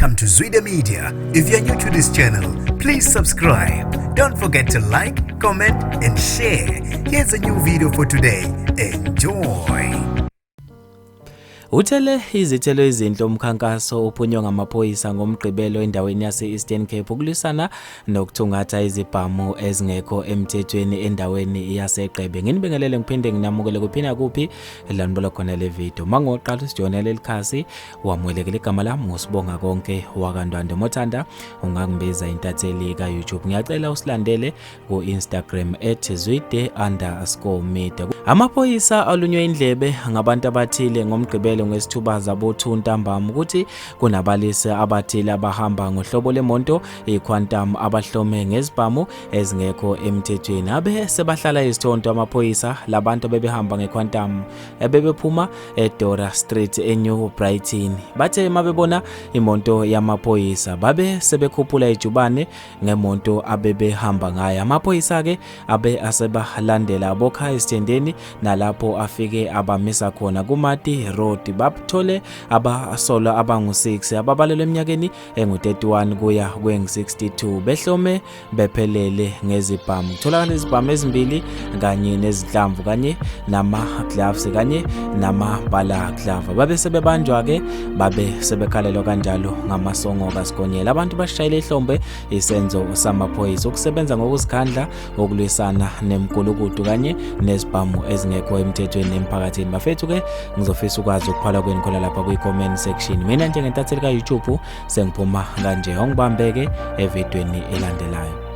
Welcome to Zwida Media. If you're new to this channel, please subscribe. Don't forget to like, comment, and share. Here's a new video for today. Enjoy. Uthele izithelo ezinhle umkhankaso ophunywa ngamaphoyisa ngoMgqibelo endaweni yase-Eastern Cape ukulwisana nokuthungatha izibhamu ezingekho emthethweni endaweni yaseGqebe. Nginibingelele ngiphinde nginamukele kuphina kuphi la nibola khona le video. Mangoqala usijoyinela leli khasi Wamukelekile igama lami ngusibonga konke wakaNdwandwe mothanda ungangibiza intatheli ka-YouTube. Ngiyacela usilandele ku-Instagram @zwide_media. Amaphoyisa alunywe indlebe ngabantu abathile ngoMgqibelo ngesithuba zabo-2 ntambama ukuthi kunabalisa abathile abahamba ngohlobo lemonto iQuantum abahlome ngezibhamu ezingekho emthethweni. Abe sebahlala izithonto amaphoyisa labantu abebehamba ngeQuantum ebebephuma eDora Street eNew Brighton. Bathe mabebona imoto yamaphoyisa babe sebekhuphula ijubane ngemoto abebehamba ngayo. Amaphoyisa ke abe asebalandela abokha esithendeni nalapho afike abamisa khona kuMati Road. Bathole abasolwa abangu-6 ababalelwe eminyakeni engu-31 kuya kwengu-62 behlome bephelele ngezibhamu. Kutholakala izibhamu ezimbili kanye nezinhlamvu kanye nama-gloves kanye nama-balaclava. Babe sebebanjwa-ke babe sebekhalelwa kanjalo ngamasongo kaSigonyela. Abantu bashayele ihlombe isenzo samaphoyisa ukusebenza ngokuzikhandla ukulwisana nemigulukudu kanye nezibhamu ezingekho emthethweni emphakathini. Bafethu-ke ngizofisa ukwazi ukuphala kwenu khona lapha kwi-comment section. Mina njengentatheli ka-YouTube sengiphuma kanje, ongibambeke evidweni elandelayo.